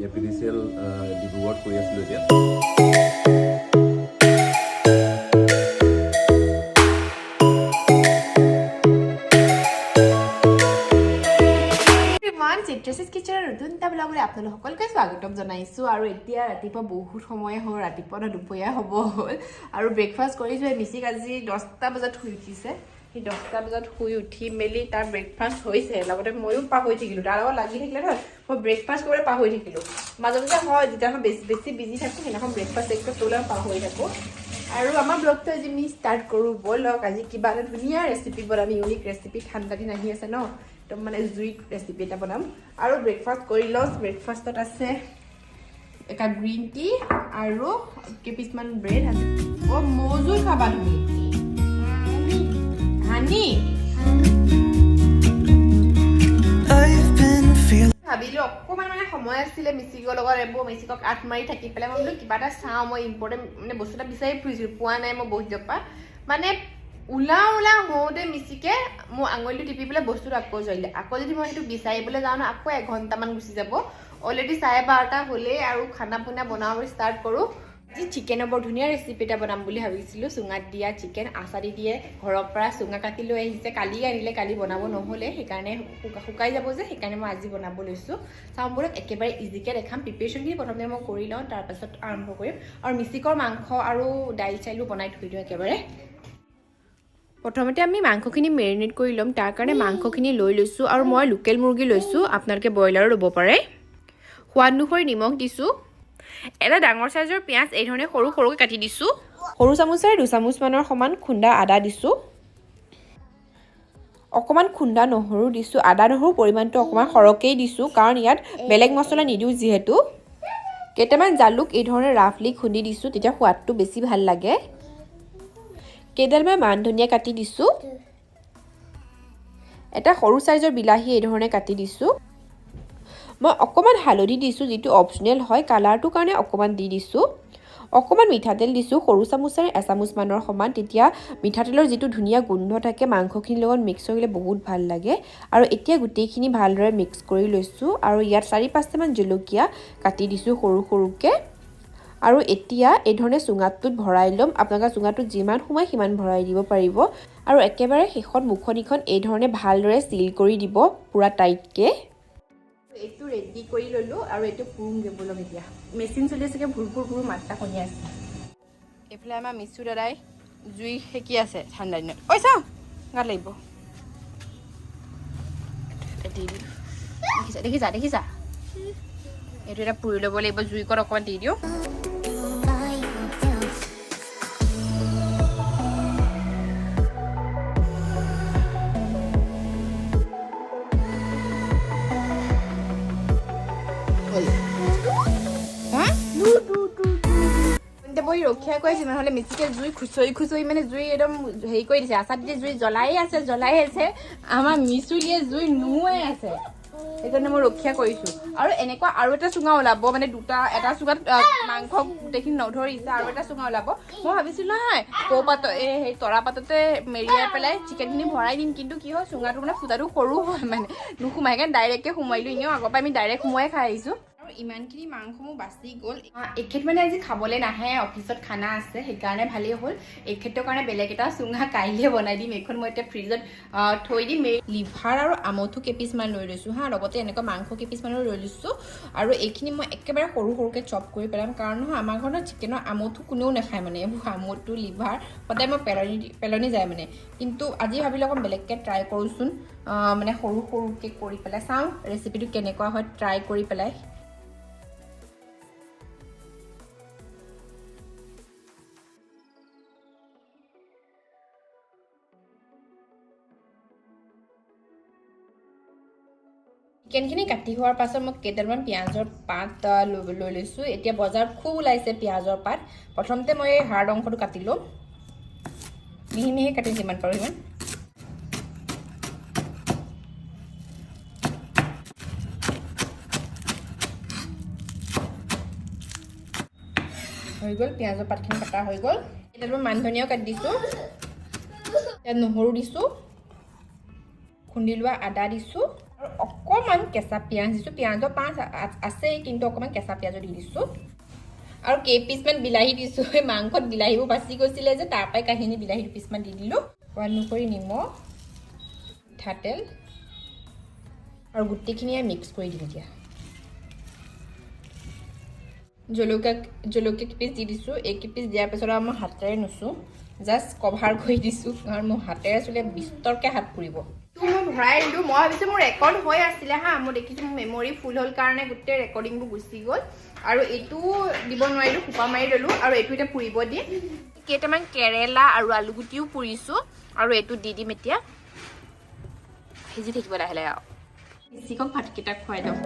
A P D C L ডিব্ৰুগড়ত কৰি আছিলোঁ এতিয়া। এভৰিৱান, চিট্ৰাছিছ কিচেনৰ নতুন এটা ব্লগলৈ আপোনালোক সকলোকে স্বাগতম জনাইছোঁ। আৰু এতিয়া ৰাতিপুৱা বহুত সময় হ'ল, ৰাতিপুৱা নহয়, দুপৰীয়া হ'ব হ'ল আৰু ব্ৰেকফাষ্ট কৰিছোঁ। মিচিক আজি 10টা বজাত শুই উঠিছে। সি 10টা বজাত শুই উঠি মেলি তাৰ ব্ৰেকফাষ্ট হৈছে, লগতে ময়ো পাহৰি থাকিলোঁ। তাৰ লগত লাগি থাকিলে নহয়, মই ব্ৰেকফাষ্ট কৰিবলৈ পাহৰি থাকিলোঁ। মাজে মাজে হয়, যেতিয়া বেছি বেছি বিজি থাকোঁ, সেইদিনাখন ব্ৰেকফাষ্ট চেকফাষ্ট কৰিবলৈ পাহৰি থাকোঁ। আৰু আমাৰ ব্লগটো আজি আমি ষ্টাৰ্ট কৰোঁ ব'লক। আজি কিবা এটা ধুনীয়া ৰেচিপি বনাম, ইউনিক ৰেচিপি। ঠাণ্ডা দিন আহি আছে ন, একদম মানে জুইত ৰেচিপি এটা বনাম। আৰু ব্ৰেকফাষ্ট কৰি লওঁ। ব্ৰেকফাষ্টত আছে একাপ গ্ৰীণ টি আৰু কেইপিচমান ব্ৰেড আছে। অ' মৌজোল খাবা তুমি? হানি। I've been feeling. ভাবিলোঁ অকণমান মানে সময় আছিলে মিচিকৰ লগত, এইবোৰ মিচিকক আঁঠ মাৰি থাকি পেলাই মই বোলো কিবা এটা চাওঁ। মই ইম্পৰ্টেণ্ট মানে বস্তু এটা বিচাৰি ফুৰিছিলোঁ, পোৱা নাই। মই বহুত দিনৰ পৰা মানে ওলাওঁ ওলাওঁ হওঁতে মিচিকে মোৰ আঙুলিটো টিপি পেলাই বস্তুটো আকৌ জ্বলিলে। আকৌ যদি মই সেইটো বিচাৰিবলৈ যাওঁ ন, আকৌ এঘণ্টামান গুচি যাব। অলৰেডি 12:30 হ'লেই আৰু খানা পিনা বনাব ষ্টাৰ্ট কৰোঁ। আজি চিকেনৰ বৰ ধুনীয়া ৰেচিপি এটা বনাম বুলি ভাবিছিলোঁ, চুঙাত দিয়া চিকেন। আচাৰি দিয়ে ঘৰৰ পৰা চুঙা কাটি লৈ আহিছে, কালি আনিলে, কালি বনাব নহ'লে, সেইকাৰণে শুকাই যাব যে, সেইকাৰণে মই আজি বনাব লৈছোঁ। চাওঁ ব'লক, একেবাৰে ইজিকৈ দেখাম। প্ৰিপেৰেশ্যনখিনি প্ৰথমতে মই কৰি লওঁ, তাৰপাছত আৰম্ভ কৰিম। আৰু মিচিকৰ মাংস আৰু দাইল চাইলো বনাই থৈ দিওঁ একেবাৰে। প্ৰথমতে আমি মাংসখিনি মেৰিনেট কৰি ল'ম। তাৰ কাৰণে মাংসখিনি লৈ লৈছোঁ আৰু মই লোকেল মুৰ্গী লৈছোঁ, আপোনালোকে ব্ৰইলাৰো ল'ব পাৰে। সোৱাদ অনুসৰি নিমখ দিছোঁ। এটা ডাঙৰ চাইজৰ পিঁয়াজ এইধৰণে সৰু সৰুকৈ কাটি দিছোঁ। সৰু চামুচেৰে দুচামুচমানৰ সমান খুন্দা আদা দিছোঁ। অকণমান খুন্দা নহৰু দিছোঁ। আদা নহৰু পৰিমাণটো অকণমান সৰহকেই দিছোঁ, কাৰণ ইয়াত বেলেগ মছলা নিদিওঁ যিহেতু। কেইটামান জালুক এইধৰণে ৰাফলি খুন্দি দিছোঁ, তেতিয়া সোৱাদটো বেছি ভাল লাগে। কেইডালমান মান ধনিয়া কাটি দিছোঁ। এটা সৰু চাইজৰ বিলাহী এইধৰণে কাটি দিছোঁ। মই অকণমান হালধি দিছোঁ, যিটো অপশ্যনেল হয়, কালাৰটোৰ কাৰণে অকণমান দি দিছোঁ। অকণমান মিঠাতেল দিছোঁ, সৰু চামুচেৰে এচামুচমানৰ সমান। তেতিয়া মিঠাতেলৰ যিটো ধুনীয়া গোন্ধ থাকে, মাংসখিনিৰ লগত মিক্স হৈ গ'লে বহুত ভাল লাগে। আৰু এতিয়া গোটেইখিনি ভালদৰে মিক্স কৰি লৈছোঁ। আৰু ইয়াত চাৰি পাঁচটামান জলকীয়া কাটি দিছোঁ সৰু সৰুকৈ। আৰু এতিয়া এই ধৰণে চুঙাটোত ভৰাই ল'ম। আপোনালোকে চুঙাটোত যিমান সোমায় সিমান ভৰাই দিব পাৰিব। আৰু একেবাৰে শেষত মুখনিখন এইধৰণে ভালদৰে চিল কৰি দিব পূৰা টাইটকৈ। এইটো ৰেডি কৰি ল'লোঁ আৰু এইটো পুৰোংগে ব'লক। এতিয়া মেচিন চলি আছে, ভুৰ ভুৰ ভুৰ মাত এটা শুনি আছে। এইফালে আমাৰ মিচু দাদাই জুই সেকি আছে ঠাণ্ডা দিনত। ঐ চাওঁ, গাত লাগিব। দি দিওঁ। দেখিছা, দেখিছা, দেখিছা? এইটো এটা পুৰি ল'ব লাগিব। জুইকত অকণমান দি দিওঁ। হা? এতিয়া বহি ৰখীয়া কৰি আছে, নহ'লে মিচিকে জুই খুচৰি খুচৰি মানে জুই একদম হেৰি কৰি দিছে। আচাৰ দি জুই জ্বলায়ে আছে, জ্বলাই আছে। আমাৰ মিচুলিয়ে জুই নুমুৱাই আছে, সেইকাৰণে মই ৰখীয়া কৰিছো। আৰু এনেকুৱা আৰু এটা চুঙা ওলাব, মানে দুটা, এটা চুঙাত মাংস গোটেইখিনি নধৰিছে, আৰু এটা চুঙা ওলাব। মই ভাবিছিলো নহয় কৌপাত, এই সেই তৰা পাততে মেৰিয়াই পেলাই চিকেনখিনি ভৰাই দিম, কিন্তু কি হয়, চুঙাটো মানে ফুটাটো সৰু হয়, মানে নোসোমাই, সেইকাৰণে ডাইৰেক্টকে সোমাই দিলোঁ। এনেও আগৰ পৰা আমি ডাইৰেক্ট সোমোৱাই খাই আহিছোঁ। আৰু ইমানখিনি মাংস মোৰ বাচি গ'ল। এখেত মানে আজি খাবলৈ নাহে, অফিচত খানা আছে, সেইকাৰণে ভালেই হ'ল। এখেতৰ কাৰণে বেলেগ এটা চুঙা কাইলৈ বনাই দিম। এইখন মই এতিয়া ফ্ৰিজত থৈ দিম। এই লিভাৰ আৰু আমঠু কেইপিচমান লৈ লৈছোঁ হা, লগতে এনেকুৱা মাংস কেইপিচমানো লৈ লৈছোঁ। আৰু এইখিনি মই একেবাৰে সৰু সৰুকৈ চপ কৰি পেলাম, কাৰণ নহয় আমাৰ ঘৰত চিকেনৰ আমঠু কোনেও নাখায়, মানে এইবোৰ আমঠু লিভাৰ সদায় মই পেলনি পেলনি যায় মানে। কিন্তু আজি ভাবিলোঁ অকণ বেলেগকৈ ট্ৰাই কৰোঁচোন, মানে সৰু সৰুকৈ কৰি পেলাই চাওঁ ৰেচিপিটো কেনেকুৱা হয় ট্ৰাই কৰি পেলাই। চিকেনখিনি কাটি হোৱাৰ পাছত মই কেইডালমান পিঁয়াজৰ পাত লৈ লৈছোঁ। এতিয়া বজাৰত খুব ওলাইছে পিঁয়াজৰ পাত। প্ৰথমতে মই এই হাৰ্ড অংশটো কাটি ল'ম, মিহি মিহি কাটিম যিমান পাৰোঁ সিমান। হৈ গ'ল, পিঁয়াজৰ পাতখিনি কটা হৈ গ'ল। কেইডালমান মান ধনিয়াও কাটি দিছোঁ। ইয়াত নহৰু দিছোঁ, খুন্দি লোৱা আদা দিছোঁ আৰু অকণমান অকণমান কেঁচা পিঁয়াজ দিছোঁ। পিঁয়াজৰ পাঁচ আছেই, কিন্তু অকণমান কেঁচা পিঁয়াজো দি দিছোঁ। আৰু কেইপিচমান বিলাহী দিছোঁ। এই মাংসত বিলাহীবোৰ বাচি গৈছিলে যে, তাৰ পৰাই কাহিনী বিলাহী দুপিচমান দি দিলোঁ। সোৱাদ অনুসৰি নিমখ, মিঠাতেল আৰু গোটেইখিনিয়ে মিক্স কৰি দিম। এতিয়া জলকীয়া কেইপিচ দি দিছোঁ। এই কেইপিচ দিয়াৰ পিছত আৰু মই হাতেৰে নুচোঁ, জাষ্ট কভাৰ কৰি দিছোঁ, কাৰণ মোৰ হাতেৰে চুলে বিস্তৰকৈ হাত পুৰিব। মই ভৰাই দিলোঁ। মই ভাবিছোঁ মোৰ ৰেকৰ্ড হৈ আছিলে হা, মই দেখিছোঁ মোৰ মেমৰি ফুল হ'ল কাৰণে গোটেই ৰেকৰ্ডিংবোৰ গুচি গ'ল। আৰু এইটো দিব নোৱাৰিলোঁ, সোপা মাৰি ল'লোঁ। আৰু এইটো এতিয়া পুৰিব দিম। কেইটামান কেৰেলা আৰু আলুগুটিও পুৰিছোঁ আৰু এইটো দি দিম। এতিয়া সিজি থাকিব লাহে লাহে। আৰু বেছিকক ভাতকেইটা খুৱাই দিওঁ।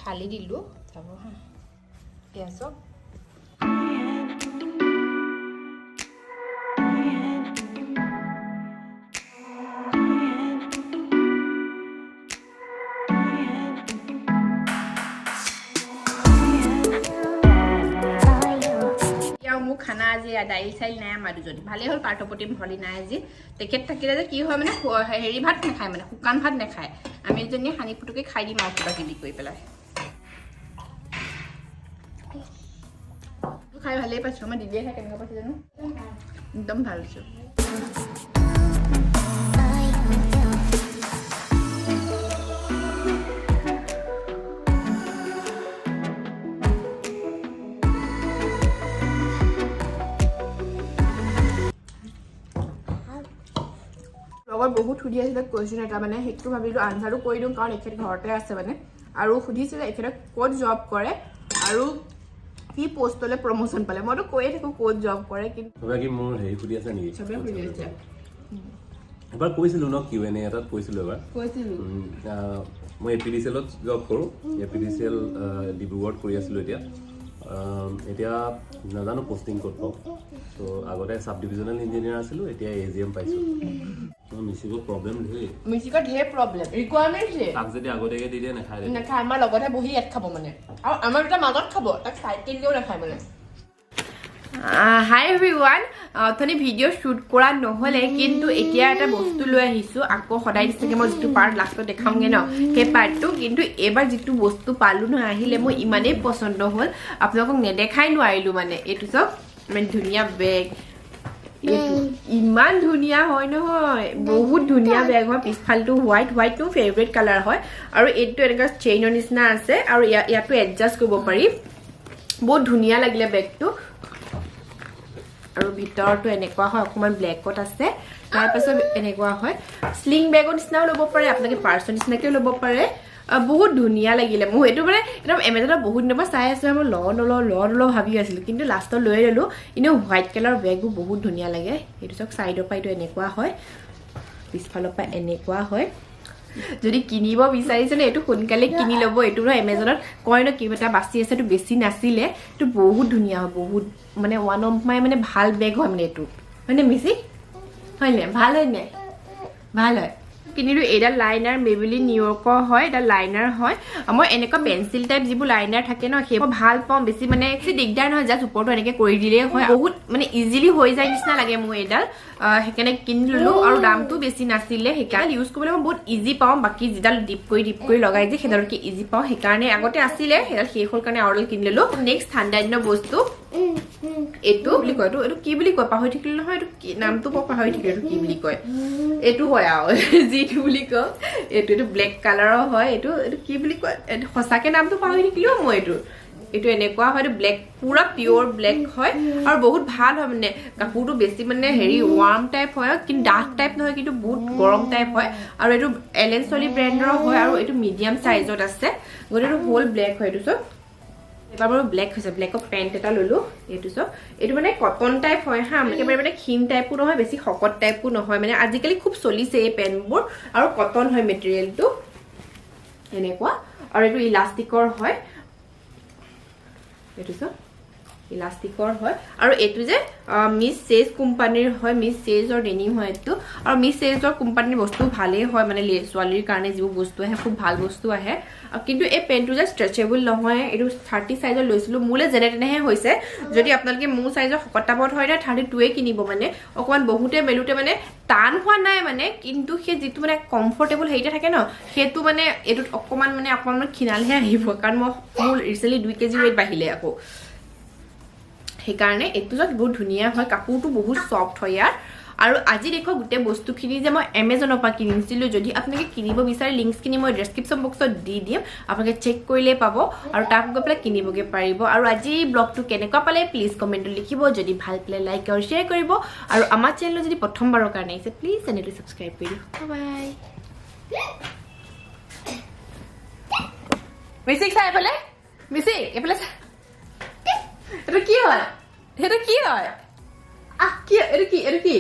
ফালি দিলোঁ যাব হা পিঁয়াজক। মোৰ খানা আজি দাইল চাইল নাই, আমাৰ দুজনী ভালেই হ'ল। পাৰ্থপ্ৰতিম ভলি নাই আজি। তেখেত থাকিলে যে কি হয় মানে হেৰি ভাত নাখায়, মানে শুকান ভাত নাখায়। আমি দুজনীয়ে সানি পুটুকি খাই দিম আৰু কিবা কিবি কৰি পেলাই। খাই ভালেই পাইছোঁ। আমাৰ দিদিয়ে খাই কেনেকুৱা পাইছে জানো? একদম ভাল হৈছে। লগত বহুত সুধি আছিলে কুৱেশ্যন এটা, মানে সেইটো ভাবিলোঁ আনচাৰটো কৰি দিওঁ, কাৰণ এখেত ঘৰতে আছে মানে। আৰু সুধিছিলে এখেতে ক'ত জব কৰে আৰু কি পষ্টলৈ প্ৰমোশ্যন পালে। মইতো কৈয়ে থাকোঁ ক'ত জব কৰে, কিন্তু মোৰ হেৰি সুধি আছে নেকি? চবে সুধি আছে। এবাৰ কৈছিলোঁ ন, কিউ এন এ এটাত কৈছিলোঁ এবাৰ। কৈছিলোঁ। মই APDCLত জব কৰোঁ। APDCL ডিব্ৰুগড়ত কৰি আছিলোঁ। এতিয়া এতিয়া নাজানো পষ্টিং ক'ত পাওঁ। ত' আগতে চাব ডিভিজনেল ইঞ্জিনিয়াৰ আছিলোঁ, এতিয়া AGM পাইছোঁ। মিচিকৰ প্ৰব্লেম ধেৰ। মিচিকৰ ধেৰ প্ৰব্লেম, ৰিকুৱাৰমেণ্ট ধেৰ। তাক যদি আগতীয়াকৈ দি দিয়ে নাখায়। নাখায়, আমাৰ লগতহে বহি ইয়াত খাব মানে, আৰু আমাৰ দুটা মাজত খাব, তাক চাইকেল দিলেও নাখায় মানে। হাই এভৰিৱান, অথনি ভিডিঅ' শ্বুট কৰা নহ'লে, কিন্তু এতিয়া এটা বস্তু লৈ আহিছোঁ। আকৌ সদায় নিচিনাকৈ মই যিটো পাৰ্ট লাষ্টত দেখামগৈ ন, সেই পাৰ্টটো। কিন্তু এইবাৰ যিটো বস্তু পালোঁ নহয় আহিলে, মোৰ ইমানেই পচন্দ হ'ল, আপোনালোকক নেদেখাই নোৱাৰিলোঁ মানে। এইটো চাওক, ইমান ধুনীয়া বেগ, এইটো ইমান ধুনীয়া হয় নহয়, বহুত ধুনীয়া বেগ হয়। পিছফালটো হোৱাইট, হোৱাইটটো ফেভৰেট কালাৰ হয়। আৰু এইটো এনেকুৱা চেইনৰ নিচিনা আছে আৰু ইয়াতো এডজাষ্ট কৰিব পাৰি। বহুত ধুনীয়া লাগিলে বেগটো। আৰু ভিতৰটো এনেকুৱা হয়, অকণমান ব্লেকত আছে। তাৰপাছত এনেকুৱা হয়, শ্লিং বেগৰ নিচিনাও ল'ব পাৰে, আপোনালোকে পাৰ্চৰ নিচিনাকৈও ল'ব পাৰে। বহুত ধুনীয়া লাগিলে মোৰ এইটো। মানে একদম এমেজনত বহুত দিনৰ পৰা চাই আছিলোঁ, মই লওঁ নলওঁ লওঁ নলওঁ ভাবি আছিলোঁ, কিন্তু লাষ্টত লৈ ল'লোঁ। এনেও হোৱাইট কালাৰৰ বেগবোৰ বহুত ধুনীয়া লাগে। এইটো চাওক, ছাইডৰ পৰা এইটো এনেকুৱা হয়, পিছফালৰ পৰা এনেকুৱা হয়। যদি কিনিব বিচাৰিছে ন, এইটো সোনকালে কিনি ল'ব। এইটো ন এমেজনত কয় ন কিবা এটা বাচি আছে, এইটো বেছি নাছিলে। এইটো বহুত ধুনীয়া হয়, বহুত মানে ওৱান অফ my মানে ভাল বেগ হয় মানে এইটো। হয়নে মিচি? হয়নে? ভাল হয়নে? ভাল হয়। কিনিলোঁ এইডাল লাইনাৰ, মেবেলিন নিউয়ৰ্কৰ হয়, এইডাল লাইনাৰ হয়। মই এনেকুৱা পেঞ্চিল টাইপ যিবোৰ লাইনাৰ থাকে ন, সেইবোৰ ভাল পাওঁ বেছি, মানে বেছি দিগদাৰ নহয়, জাষ্ট ওপৰটো এনেকৈ কৰি দিলেই হয়, বহুত মানে ইজিলি হৈ যায় নিচিনা লাগে মোৰ এইডাল। সেইকাৰণে কিনি ল'লোঁ। আৰু দামটো বেছি নাছিলে, সেইকাৰণে ইউজ কৰিবলৈ মই বহুত ইজি পাওঁ। বাকী যিডাল ডিপ কৰি লগাই যে সেইডালতকৈ ইজি পাওঁ, সেইকাৰণে আগতে আছিলে সেইডাল শেষ হ'ল কাৰণে আৰু এডাল কিনি ল'লোঁ। নেক্সট ঠাণ্ডা দিনৰ বস্তু এইটো বুলি কয়, এইটো কি বুলি কয় পাহৰি থাকিলো নহয়, এইটো কি নামটো মই পাহৰি থাকিলো, এইটো কি বুলি কয়, এইটো হয় আৰু যিটো বুলি কওঁ, এইটো ব্লেক কালাৰৰ হয়। এইটো এইটো কি বুলি কয় সঁচাকে নামটো পাহৰি থাকিলো মই। এইটো এনেকুৱা হয়, এইটো ব্লেক, পুৰা পিয়ৰ ব্লেক হয় আৰু বহুত ভাল হয়। মানে কাপোৰটো বেছি মানে হেৰি ৱাৰ্ম টাইপ হয়, কিন্তু ডাঠ টাইপ নহয়, কিন্তু বহুত গৰম টাইপ হয়। আৰু এইটো এলেন চলি ব্ৰেণ্ডৰ হয় আৰু এইটো মিডিয়াম চাইজত আছে, গতিকে এইটো হোল ব্লেক হয়। এইটো চব এবাৰ বাৰু ব্লেক হৈছে, ব্লেকৰ পেণ্ট এটা ল'লোঁ। এইটো চব এইটো মানে কটন টাইপ হয় হা, একেবাৰে মানে ক্ষীণ টাইপো নহয়, বেছি শকত টাইপো নহয়, মানে আজিকালি খুব চলিছে এই পেণ্টবোৰ। আৰু কটন হয় মেটেৰিয়েলটো এনেকুৱা, আৰু এইটো ইলাষ্টিকৰ হয়। এইটো চব ইলাষ্টিকৰ হয়। আৰু এইটো যে মিছ চেজ কোম্পানীৰ হয়, মিছ চেজৰ ডেনিম হয় এইটো। আৰু মিছ চেজৰ কোম্পানীৰ বস্তু ভালেই হয়, মানে ছোৱালীৰ কাৰণে যিবোৰ বস্তু আহে খুব ভাল বস্তু আহে। কিন্তু এই পেণ্টটো যে ষ্ট্ৰেচেবল নহয়, এইটো 30 চাইজৰ লৈছিলোঁ, মোলৈ যেনে তেনেহে হৈছে। যদি আপোনালোকে মোৰ চাইজৰ শকত তাবত হয় 32 কিনিব, মানে অকণমান বহুতে মেলোতে মানে টান হোৱা নাই মানে, কিন্তু সেই যিটো মানে কমফৰ্টেবল হেৰিটা থাকে ন, সেইটো মানে এইটোত অকণমান মানে অকণমান ক্ষীণালহে আহিব, কাৰণ মোৰ ৰিচেণ্টলি 2 কেজি ৱেইট বাঢ়িলে আকৌ, সেইকাৰণে এইটো জাষ্ট বহুত ধুনীয়া হয়, কাপোৰটো বহুত ছফ্ট হয় ইয়াৰ। আৰু আজি দেখুওৱা গোটেই বস্তুখিনি যে মই এমেজনৰ পৰা কিনিছিলোঁ, যদি আপোনালোকে কিনিব বিচাৰে লিংকছখিনি মই ডেছক্ৰিপশ্যন বক্সত দি দিম, আপোনালোকে চেক কৰিলেই পাব আৰু তাত গৈ পেলাই কিনিবগৈ পাৰিব। আৰু আজি ব্লগটো কেনেকুৱা পালে প্লিজ কমেণ্টত লিখিব, যদি ভাল পালে লাইক আৰু শ্বেয়াৰ কৰিব, আৰু আমাৰ চেনেলত যদি প্ৰথমবাৰৰ কাৰণে আহিছে প্লিজ চেনেলটো ছাবস্ক্ৰাইব কৰি দিব। বাই। মিচিক চাই এইফালে, মিচিক এইফালে চা, এইটো কি হয়? সেইটো কি হয়? কি এইটো? কি এইটো? কি?